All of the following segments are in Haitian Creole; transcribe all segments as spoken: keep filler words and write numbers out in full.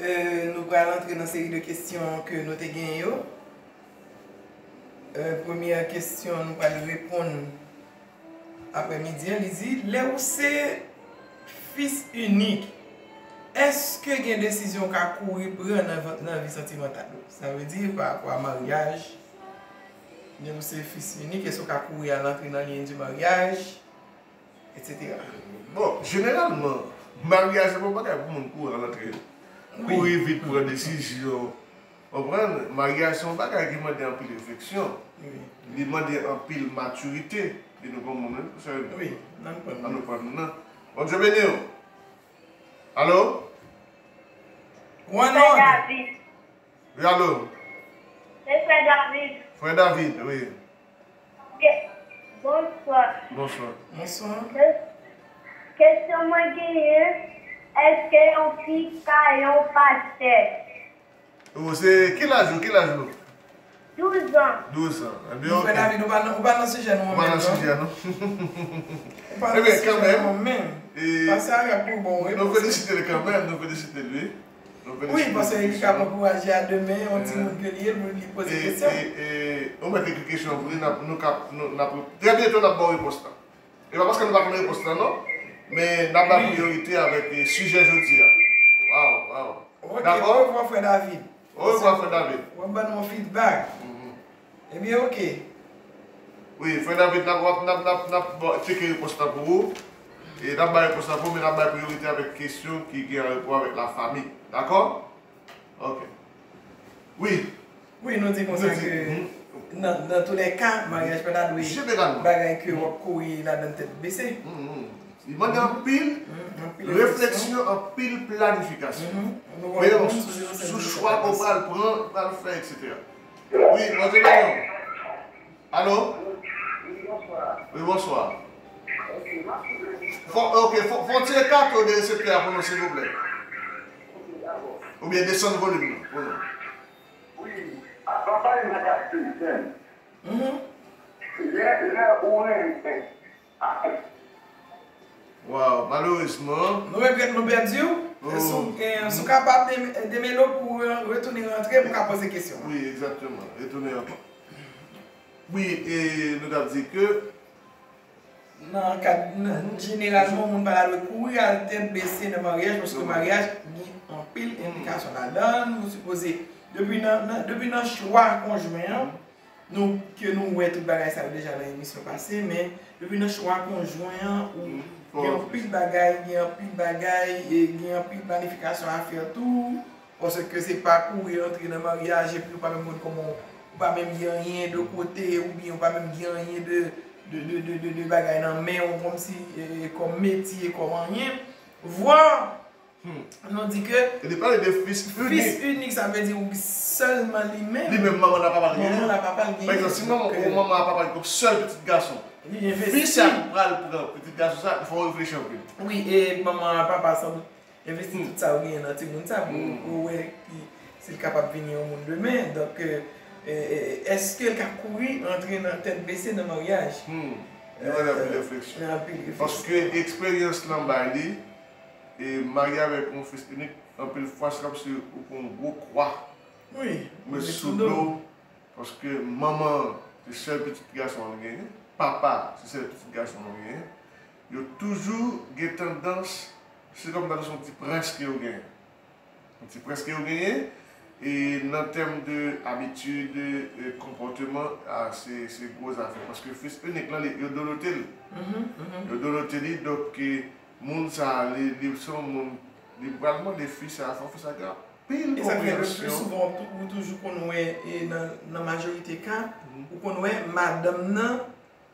Euh, nou pral antre nan seri de kesyon ke nou te genyen yo. Euh, premyè kesyon nou pral reponn aprè midi an, li di, lè ou se fis inik, èske gen desizyon w ka kouri pran nan, nan vi santimantal ou? Sa vle di, pa rapò a maryaj, lè ou se fis inik, èske w ka kouri al antre nan liy di maryaj, etsetera? Bon, jeneralman, maryaj se pa yon bagay pou moun kouri al antre. Kouri vit pran desizyon. Konprann? Maryaj se yon bagay ki mande anpil refleksyon. Li mande anpil matirite. E nou konprann, wi, sè. Wi, nan pran. An nou pran nou nan. Bondye beni w. Alo? One order. David. Wi, alo? Se frè David. Frè David, wi. Ok. Bonswa. Bonswa. Bonswa. Kesyon mwen genyen, èske yon fi ka yon pastè? Ou se ki laj ou, ki laj ou? Douz an. Douz an. Ebyen, ok. Frè David, ou pa nan, ou pa nan sijè nou an menm non. Ou pa nan sijè nou. Ou pa nan sijè nou an menm. Ebyen, kanmenm. Pase a rèp pou bon, wi. Nou felisite l kanmenm, nou felisite l, wi. Wi, paske li ka pran kouraj li a demen, yon timoun ke li ye, li poze kesyon. E, e, e, ou mèt ekri kesyon pou li, n ap, nou ka, nou, n ap, trè byento n ap ba w repons lan. E pa paske nou pa konn repons lan non, men n ap bay priyorite avèk e, sijè jodi a. Waw, waw. Dakò? Orevwa frè David. Orevwa frè David. W ap ban nou yon feedback. Ebyen, oke. Wi, frè David, n ap, n ap, n ap, n ap tcheke repons lan pou ou. E n ap bay repons lan pou ou, men n ap bay priyorite avèk kesyon ki gen rapò avèk lafanmi. Dakò? Ok. Wi. Wi, nou di konsa ke nan, nan toulèka, maryaj pa ta dwe bagay ke w ap kouri ladan tèt bese. Li mande anpil refleksyon, anpil planifikasyon. Veye sou chwa ke w pral pran, pral fè, etsetera. Wi, mwen te gen yon. Alo? Wi, bonswa. Fò, ok, fò, fò w tire kato de reseptè a pou nou, silvouplè. Oubyen desann volim nan, pou nou. Wi, avan pale nan ka Seychelles, lè, lè ou renmen, Waw, malerezman. Nou regrèt nou pèdi w. Si w kapab, demele w pou w retounen rantre pou w ka poze kesyon an. Wi, egzakteman. Retounen ankò. Wi, e nou t ap di ke. Nan kad, jeneralman, moun pa ta dwe kouri al tèt bese nan maryaj, paske maryaj gen anpil enplikasyon ladan l. Nou sipoze, depi nan, depi nan chwa konjwen an, Nou, ke nou wè tout bagay sa yo deja nan emisyon pase, men depi nan chwa konjwen an, ou gen anpil bagay, gen anpil bagay, e gen anpil planifikasyon a fè tou, paske se pa kouri antre nan maryaj epi ou pa menm konn kòman, ou pa menm gen anyen de kote, oubyen ou pa menm gen anyen de, de, de, de, de, de bagay nan men w, kòmsi, e, kòm metye, kòm anyen. Vwa, Hmm. Nou di ke. E li pale de fis inik. Fis inik, sa vle di ou sèlman li menm. Li menm, manman l ak papa l genyen. Manman l ak papa l genyen. Pa egzanp, si manman ou manman ak papa l gen yon sèl pitit gason, fi sa ki pral pran pitit gason sa, fò w reflechi anpil. Wi, e manman ak papa l sandout envesti tout sa yo genyen nan timoun sa pou, pou wè ki, si l kapab vin yon moun demen. Donk, e, e, e, èske l ka kouri antre nan tèt bese nan maryaj? Hmm. Li mande anpil refleksyon. Nan anpil refleksyon. Paske eksperyans lan bay li, E marye avèk yon fis inik, anpil fwa se kòmsi ou pran yon gwo kwa ou met sou do w, paske manman an se sèl pitit gason an l genyen, papa se sèl pitit gason an l genyen, yo toujou gen tandans, se kòm tandans yon ti prens ke yo genyen. Yon ti prens ke yo genyen, e nan tèm de abitid, e, konpòteman, a, se, se gwo zafè. Paske fis inik lan, li, yo dodote l. Yo dodote li, donk, e, Moun sa a, li, li se yon moun, li pral mande fi sa a, fò fi sa a gen anpil konpreyansyon. E sa k fè le pli souvan, ou toujou konn wè, e nan, nan majorite ka, ou konn wè madanm nan,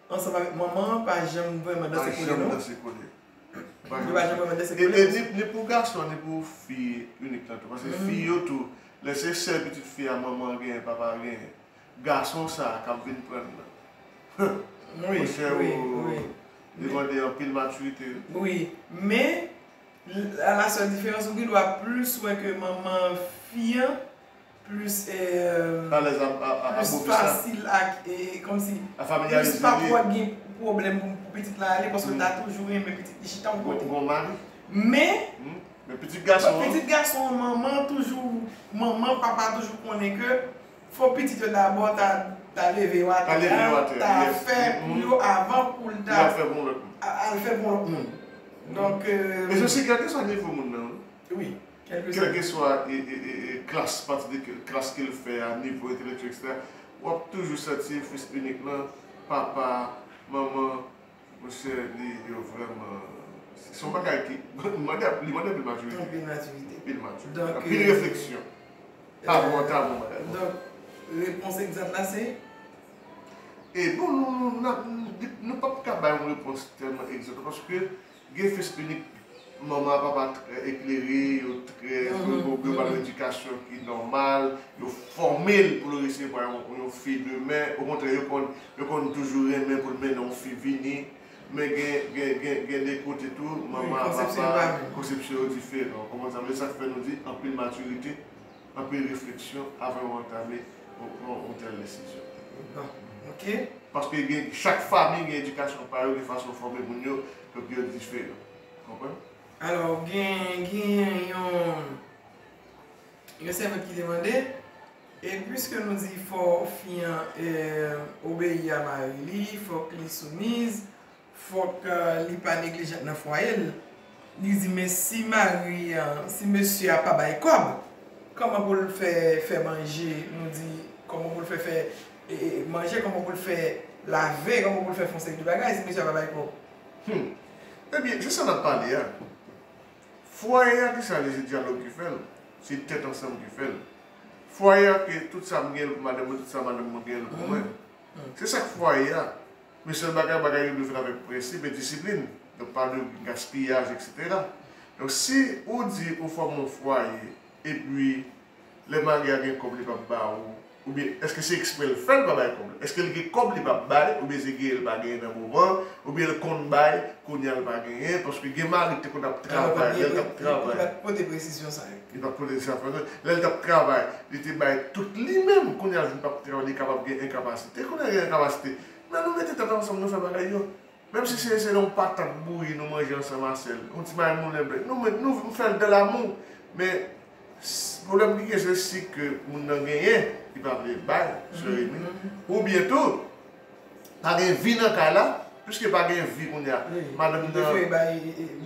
ansanm avèk manman an, pa janm vrèman danse kole, non. Pa janm danse kole. Yo pa janm vrèman danse kole. E, e ni, ni pou gason, ni pou fi inik lan tou. Paske fi yo tou, lè se sèl pitit fi a manman an genyen, papa a genyen, gason sa a k ap vin pran l lan. Monchè, ou demande anpil matirite. Wi, men, a la sèl diferans, ou gen dwa plis wè ke manman fi an plis, e, plis fasil ak, e, kòmsi, plis pa twò gen pwoblèm pou, pou pitit la ale, paske l ta toujou renmen pitit li chita yon kote. Men, Men pitit gason an, Pitit gason an, manman toujou, manman, papa toujou konnen ke fò pitit yo dabò ta, ta leve yo atè, Ta leve yo atè, ta yes. fè pou yo avan pou l li ta ap fè pou lòt moun. a- al fè pou lòt moun. Donk, euh, E se osi kèlkeswa nivo moun nan. wi, kèlkeswa. Kèlkeswa e, e, e, e klas, pati de ke- klas ke l fè a, nivo entelektyèl, etsetera, w ap toujou santi fis inik lan, papa, manman, monchè, li yo vrèman. Se yon bagay ki mande, li mande anpil matirite. Anpil matirite. Anpil matirite. Donk, Anpil euh, refleksyon. Avan w antame yon bagay. Donk, repons egzat la se E bon, nou, nou, nou, nou p ap ka bay yon repons tèlman egzat paske gen fis inik, manman ak papa trè eklere, yo trè, yo, yo, yo ba l yon edikasyon ki nòmal, yo fòme l pou l resevwa yon, yon fi demen. Okontrè, yo konn, yo konn toujou renmen pou l mennen yon fi vini. Men gen, gen, gen, gen de kote tou, manman ak papa, konsepsyon yo diferan. Ou konprann sa m vle di? Sa k fè nou di anpil matirite, anpil refleksyon avan yo antame yon, yon, yon tèl desizyon. Bon, ok. Paske gen, chak fanmi gen edikasyon pa yo, gen fason fòme moun yo, donk yo diferan. Konprann? Alò, gen, gen yon, yon sèvant ki te mande, e piske nou di fò fi an eh, obeyi a mari li, fòk li soumiz, fòk eh, li pa neglijant nan fwaye l, li di men si mari an, si mesye a pa bay kòb, kòman pou l fè fè manje, nou di, kòman pou l fè fè eh, eh, manje, kòman pou l fè lave, kòman pou l fè fè yon seri de bagay si mesye a pa bay kòb? Hmm. Ebyen, se sa n ap pale a. Fwaye a, ki sa li, se dyalòg ki fè l, se tèt ansanm ki fè l. Fwaye a, ke tout sa m gen l pou madanm mwen, tout sa madanm mwen gen l pou mwen. Se sa k fwaye a. Men sèl bagay, bagay yo dwe fèt avèk prensip e disiplin. Donk pa de gaspiyaj, etsetera. Donk si ou di ou fòme yon fwaye, epi lè mari a gen kòb li p ap ba ou, oubyen èske se eksprè l fè l pa bay kòb la? Èske l gen kòb li p ap bay, oubyen se genyen l pa genyen nan moman, oubyen l konn bay, kounye a l pa genyen, paske gen mari ki te konn ap travay, lè l t ap travay. Li pa t pote presizyon sa yo. Li pa t pote sa fè, lè l t ap travay, li te bay tout li menm, kounye a l vin p ap travay, li kapab gen enkapasite, kounye a l gen enkapasite. Men nou mete tèt ansanm, nou fè bagay yo. Menm si se se yon patat bouyi nou manje ansanm a sèl, yon ti mayi moulen bèk, nou met, nou, nou fè l dan lamou. Men s- pwoblèm ki gen se si ke moun nan genyen, li pa vle bay, sere li. Oubyen tou, pa gen vi nan kay la, piske pa gen vi kounye a. Madanm nan bay,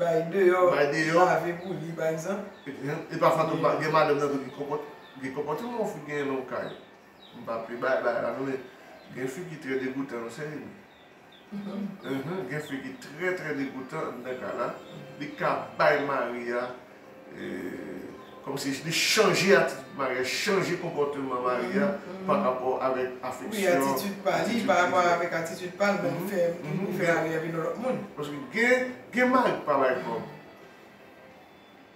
bay deyò, bay deyò. Lave pou li, pa egzanp. E pafwa tou, gen madanm nan tou ki konpòt, gen konpòtman yon fi genyen nan yon kay. M pa pi bay, bay la, non, men gen fi ki trè degoutan, non, sere li. Mhm, gen fi ki trè, trè degoutan anndan kay la. Li ka bay mari a, eh, kòmsi li chanje atitid mari a, chanje konpòteman mari a pa rapò avèk afeksyon. Wi, atitid pa li, pa rapò avèk atitid pa l, men li fè, li fè mari a vin yon lòt moun. Paske gen, gen mari ki pa bay kòb.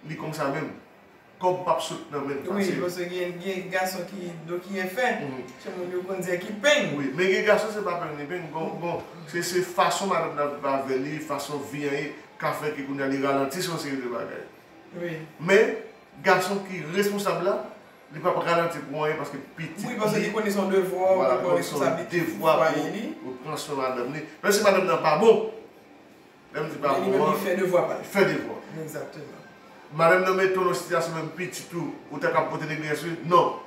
Li konsa menm. Kòb p ap sot nan men l fasil. Wi, paske gen, gen gason ki, do ki enfè. Se moun yo konn di ki peng. Wi, men gen gason se pa peng ni peng. Bon, bon, se, se fason madanm nan viv avè li, fason vi an ye, ka fè ke kounye a li ralanti sou yon seri de bagay. Wi. Men, gason ki responsab la, li p ap ralanti pou anyen paske pitit li. Wi, paske li konnen se yon devwa, li konnen se yon devwa pou, pou pran swen madanm li. Menm si madanm nan pa bon. Lè m di pa bon an, fè devwa pa l. Fè devwa. Egzakteman. Madanm nan mete w nan sitiyasyon menm pitit ou, ou ta ka pote neglijans li? Non.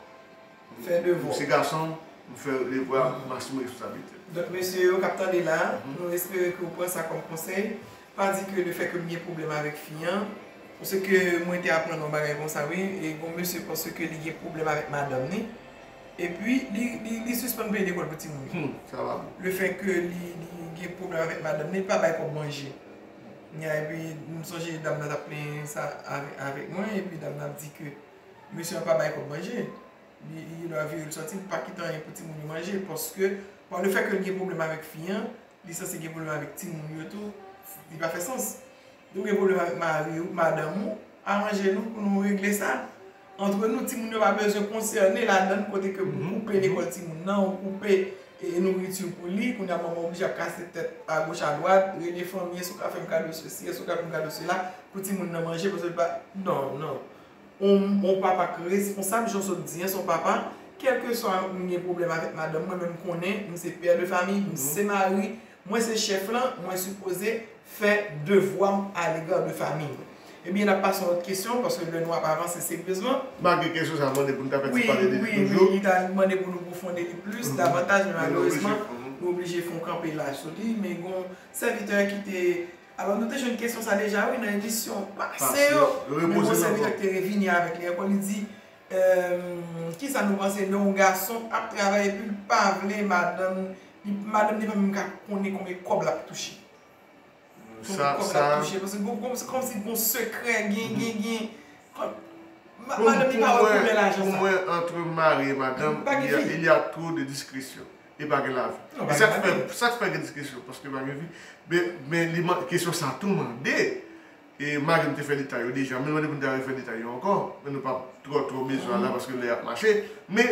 Fè devwa. M se gason, m fè devwa, m asime responsablite. Donk, mesye yo k ap tande la, nou espere ke w pran sa kòm konsèy. Pa di ke lefètke m gen pwoblèm avèk fi an, paske mwen te aprann yon bagay konsa, wi, e gon mesye paske li gen pwoblèm avèk madanm li, epi li, li, li sispann peye lekòl pou timoun yo. Hmm, sa pa bon. Lefètke li, li gen pwoblèm avèk madanm li, li pa bay kòb manje. Nya, epi m sonje dam nan t ap plenyen sa avè, avèk mwen, epi dam nan ap di ke mesye an pa bay kòb manje. Li, li lè vire l sòti, li pa kite anyen pou timoun yo manje, paske, pa lefètke l gen pwoblèm avèk fi an, li sanse gen pwoblèm avèk timoun yo tou, li pa fè sans. Ou gen pwoblèm avèk mari w, madanm ou, aranje nou pou nou regle sa antre nou. Timoun yo pa bezwen konsène ladan l, kote ke ou koupe lekòl timoun nan, ou koupe e, nouriti pou li, kounye a manman oblije ap kase tèt agoch adwat, rele fanmi, èske w ka fè m kado sesi, èske w ka fè m kado sela, pou timoun nan manje, paske li pa, non, non. On, on papa ki responsab, jan w sot di an, se yon papa, kèlkeswa m gen pwoblèm avèk madanm mwen, men m konnen m se pè de fami, m se mari, mwen se chèf lan, mwen sipoze fè devwa m alega de fami m. Ebyen, n ap pase yon lòt kesyon, paske lè nou ap avanse seryezman. Malgre kesyon sa mande pou nou ta fè Wi, ti pale de wi, li toujou. Wi, li ta mande pou nou pwofonde li plis, davantaj, men Men nou oblije, malerezman, mhm. Nou oblije fè yon kanpe la sou li, men gon sèvitè ki te. Alò, nou te jwenn kesyon sa deja, wi, nan emisyon pase yo. Men gon sèvitè ki te revini avèk li ankò, li di, kisa nou panse lè yon gason ap travay epi l pa vle madanm, li, madanm li pa menm ka konnen konbyen kòb l ap touche. Konbyen kòb l ap touche, paske gon, gon, se kòmsi gon sekrè, gen, gen, gen. Madanm li pa wè koulè lajan sa. Pour moi, entre mari et madame, il y a, il y a trop de discrétion. E pa gen lavi. E sa k fè, sa k fè gen diskisyon, paske pa gen vi. Men, men li man, kesyon sa tou mande. E mari m te fè detay yo deja, men mande pou n ta refè detay yo ankò. Men nou pa twò twò bezwen la paske lè ap mache. Men